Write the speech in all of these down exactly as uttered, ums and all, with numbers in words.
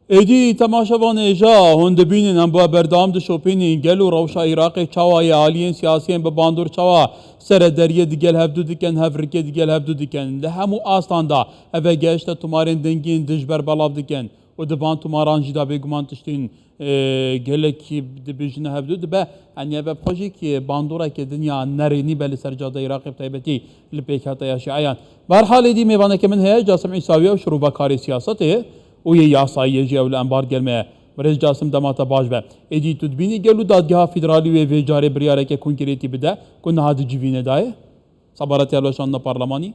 Êdî temaşevanê ja hûn dibînin em bi berdewam dişopînin gel û rewşa Iraqê çawa ye, aliyên siyasiyên bi bandor çawa serederiyê digel hevdû dikin, hevrikê digel hevdû dikin. Li hemû astan de eve gehişte tomarên dengiyên dijber belav dikin û di van tomaran jî de bêguman tiştên, e, gelekî dibêjine hevdû dibe. Yanî eve bi xwe jî ki bandoreke dinya nerênî be li ser cadeyê Iraqê, bi taybetî li pêkhateya şîeyan. Bi her hal êdî mêvaneke min heye, Casim Îsawiye û şirovekarê siyasetê û yê yasayî ye jî ew li embar gel me ye. Birêz Casim, dema te baş be. Êdî tu dibînî gelo dadgeha federalî wê vê carê biryareke konkretî bide ku niha di civînê de ye? Sebaretiya li weşandina parlemanî?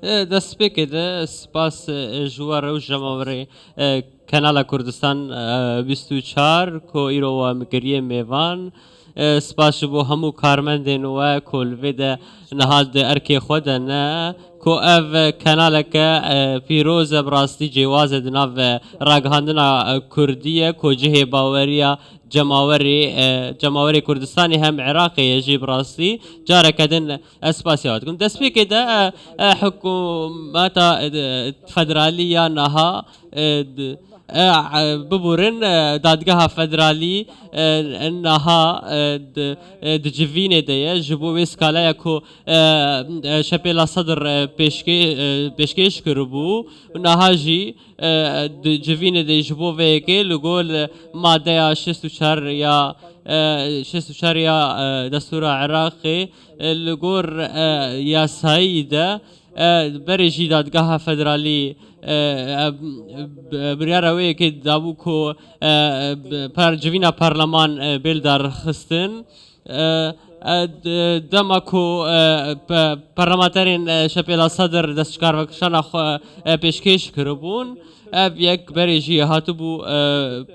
E, destpêkê de spas, e, ji we re û ji cemawerê, e, Kanala Kurdistan, e, bîst û çar ku îro we min kiriye mêvan. E, spas ji bo hemû karmendên we ku li vê de niha di erkê xwe de ne, ku ev kanaleke, e, pîroz e, bi rastî cêwaz e di nav, e, ragihandina, e, kurdî ye, ku cihê baweriya cemawerê, e, cemawerê Kurdistanê hem Iraqê ye jî bi rastî. Careke din ez spasiya we dikim. Destpêkê de, e, e, hikûmeta, e, federalî ya niha, e, d-, e, e, biborin, e, dadgeha federalî, e, niha, e, di, e, di civînê de ye. Ji bo wê skalaya ku, e, e, Şepêla Sedir, e, pêşkê-, e, pêşkêş kiribû, niha jî, e, di civînê de ji bo vê yekê li gor madeya şêst û çar ya, e, şêst û çar ya, e, destûra Iraqê, e, li gor, e, yasayî de, e, berê jî dadgeha federalî, e, e, b-, biryara wê yekê dabû ku, e, b-, par-, civîna parleman, e, bê lidarxistin. E, e, d-, dema ku, e, pe-, parlamenterên, e, Şepêla Sedir destçikarvekişana xwe, e, pêşkêş kiribûn, ev yek berê jî hatibû, e,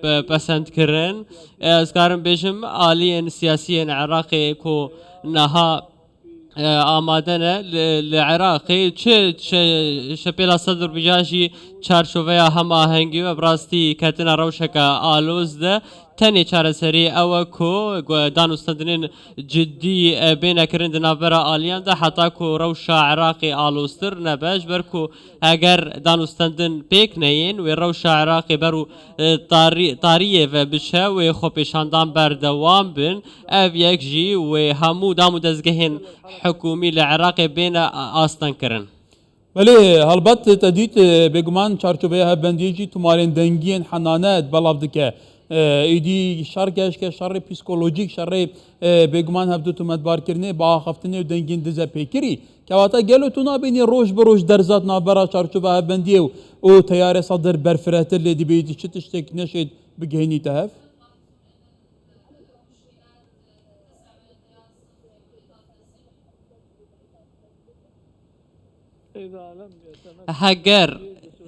pe-, pesendkirin. E, ez karim bêjim, aliyên siyasiyên Iraqê ku niha, e, amade ne li, li Iraqê, çi, çi Şepêla Sedir biya jî çarçoveya hemahengî ve bi rastî ketina rewşeke aloz de. Tenê çareserî ew e ku gu-, danûstendinên cidî, e, bêne kirin di navbera aliyan de, heta ku rewşa Iraqê aloztir nebe, ji ber ku heger danûstendin pêk neyên, wê rewşa Iraqê ber û, e, tarî-, tariyê ve biçe, wê xwepêşandan berdewam bin. Ev yek jî wê hemû dam û dezgehên hikûmî li Iraqê bêne, e, astengkirin. Belê, helbet te dît, e, bêguman çarçoveya hevbendiyê jî tomarên dengiyên henane belav dike. E, êdî şer gehişke şerê psîkolojîk, şerê, e, bêguman hevdu tometbarkirinê, biaxiftinê û dengiyên dizepêkirî. Kewata gelo tu nabînî roj bi roj derza di navbera çarçoveya hevbendiyê û, û teyarê Sedir berfirehtir lê dibêjî çi tiştek neşêt bigihînîte hev? Heger,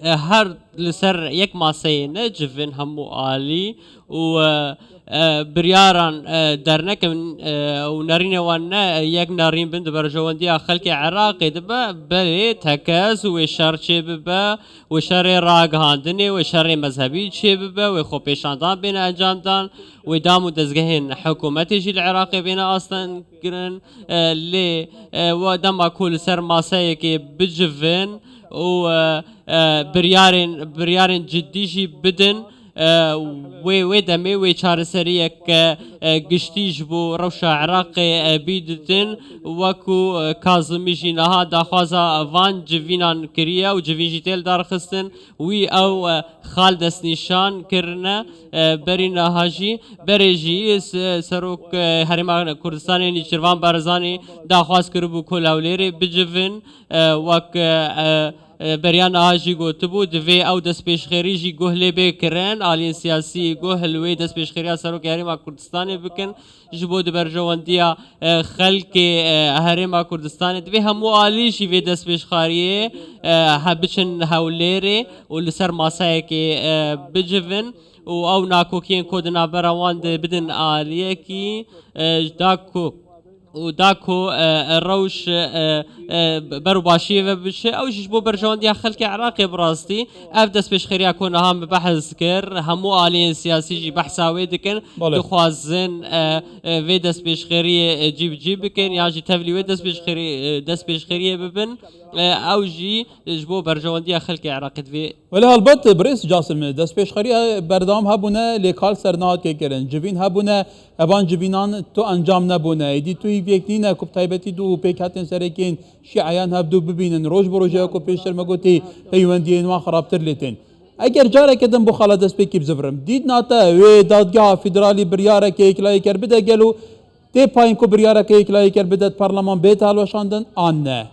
e, her li ser yek maseyê necivin hemû alî û, e, e, biryaran, e, dernekin, e, û nerînê wan ne, e, yek nerîn bin di berjewendiya xelkê Iraqê de be, belê tekez wê şer çêbibe, wê şerê ragihandinê, wê şerê mezhebî çêbibe, wê xwepêşandan bêne encamdan, wê dam û dezgehên hikûmetê jî li Iraqê bêne asteng kirin, e, lê, e, wa dema ku li ser maseyekê bicivin û, e, e, biryarên, biryarên cidî jî bidin, e, wê, wê demê wê çareseriyeke, e, giştî ji bo rewşa Iraqê, e, bîditin, weku, e, Kazimî jî niha daxwaza van civînan kiriye û civîn jî tê lidarxistin. Wî ew, e, xal destnîşan kirine, e, berî niha jî. Berê jî se-, serok, e, Herêma Kurdistanê Nêçîrvan Barzanî daxwaz kiribû ku li Hewlêrê bicivin, e, wek, e, e, e, beriya niha jî gotibû, divê ew destpêşxêrî jî guh lê bê kirin, aliyên siyasî guh li wê destpêşxêriya Serokê Herêma Kurdistanê bikin. Ji bo di berjewendiya, e, xelkê, e, Herêma Kurdistanê, divê hemû alî jî vê destpêşxariyê, e, he biçin Hewlêrê û li ser masayekê, e, bicivin û ew nakokiyên ku di navbera wan de bidin aliyekî, e, da ku û da ku, e, e, rewş, e, e, ber û başiyê ve biçe. Ew jî ji bo berjewendiya xelkê Iraqê bi rastî. Ev destpêşxeriya ku niha min behs kir, hemû aliyên siyasî jî behsa wê dikin. Belê. Dixwazin, e, e, vê destpêşxeriyê, e, cî bi cî bikin, yan jî tevlî wê destpêşxerî-, e, destpêşxeriyê bibin. E, ew jî ji bo berjewendiya xelkê Iraqê divê. Wele helbet, birêz Casim, destpêşxeriya berdewam hebûne, lê kar ser nehatiye kirin. Civîn hebûne, evan civînan tu encam nebûne. Êdî tu hîviyek nîne ku bi taybetî du pêkhatên serekên şîeyan hevdu bibînin. Roj bi rojê, wek ku pêştir me gotî, peywendiyên wan xirabtir lê tên. Eger careke din bo xala destpêkî bizivirim. Dîtina te wê dadgeha federalî biryarekê yeklayîker bide gelo tê payîn ku biryarekê yeklayîker bide di parleman bête hilweşandin an ne?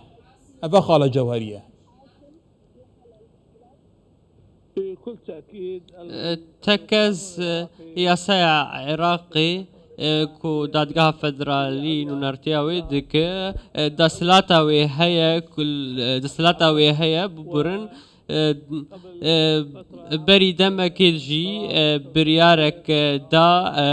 Ev e xala cewherî ye. E, tekez, e, yasaya Iraqê, e, ku dadgeha federalî nûnertiya wê dike, e, desthilata wê heye, ku, e, desthilata wê heye, biburin, e, e, berî demekê jî, e, biryarek, e, da, e,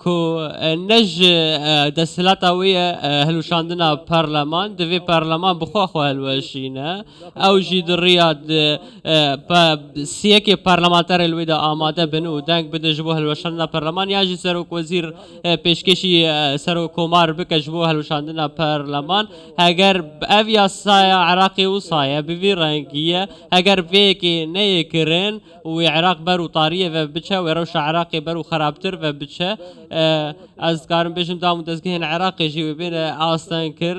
ku, e, ne ji, e, desthilata wê ye, e, hilweşandina parleman, divê parleman bi xwe xwe hilweşîne. Ew jî di riya di, e, pe-, siyekê parlamenterê li wê de amade bin û deng bidin ji bo hilweşandina parleman, yan jî serokwezîr, e, pêşkêşî, e, serokkomar bike ji bo hilweşandina parleman. Heger ev yasaya Iraqê wisa ye, bi vî rengî ye, heger vê yekê neyê kirin, û wê Iraq ber û tariyê ve biçe, wê rewşa Iraqê ber û xerabtir ve biçe. E, ez dikarim bêjim, dam û dezgehên Iraqê jî wê bêne astengkir.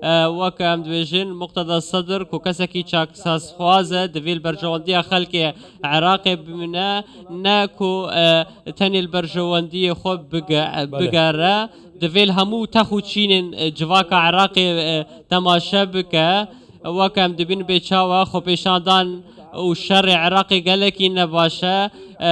E, weke em dibêjin, Muqteda Sedir ku kesekî çaksazxwaz e, divê li berjewendiya xelkê Iraqê bimîne, ne ku, e, tenê li berjewendiyê xwe bige-, Belê. bigere. Divê li hemû tex û çînên, e, civaka Iraqê, e, temaşe bike. Weke em dibînin bê çawa xwepêşandan û şerê Iraqê gelekî ne baş e. E,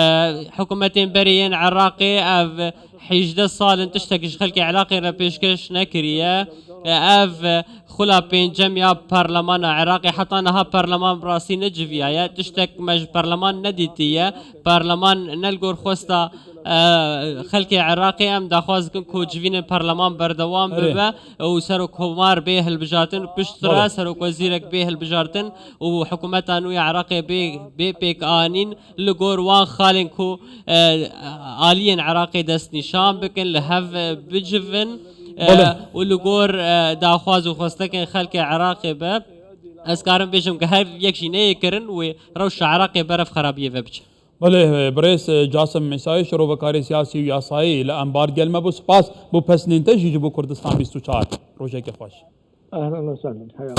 hikûmetên berê yên Iraqê ev hêjdeh sal in tiştek ji xelkê Iraqê re pêşkêş nekiriye. E, ev xula pêncem ya parlemana Iraqê, heta niha parleman bi rastî neciviyaye. Tiştek me ji parleman nedîtiye. Parleman ne li gor xwesta, e, xelkê Iraqê, em daxwaz dikin ku civînên parleman berdewam Erê. bibe. û serokkomar bê hilbijartin, piştre Belê. serokwezîrek bê hilbijartin û hikûmeta nû ya Iraqê bê, bê pêkanîn li gor wan xalên ku, e, aliyên Iraqê destnîşan bikin, li hev, e, bicivin, e, Belê. û li gor, e, daxwaz û xwestekên xelkê Iraqê be. Ez karim bêjim ku her yek jî neyê kirin wê rewşa Iraqê berev xerabiyê ve biçe. Belê, birêz Casim Mîsayî, şirovekarê siyasî û yasayî li Enbar gel me bû. Spas bo pesnên te jî ji bo Kurdistan bîst û çar. Rojeke xweş. Ehlen we sehlen. Heya.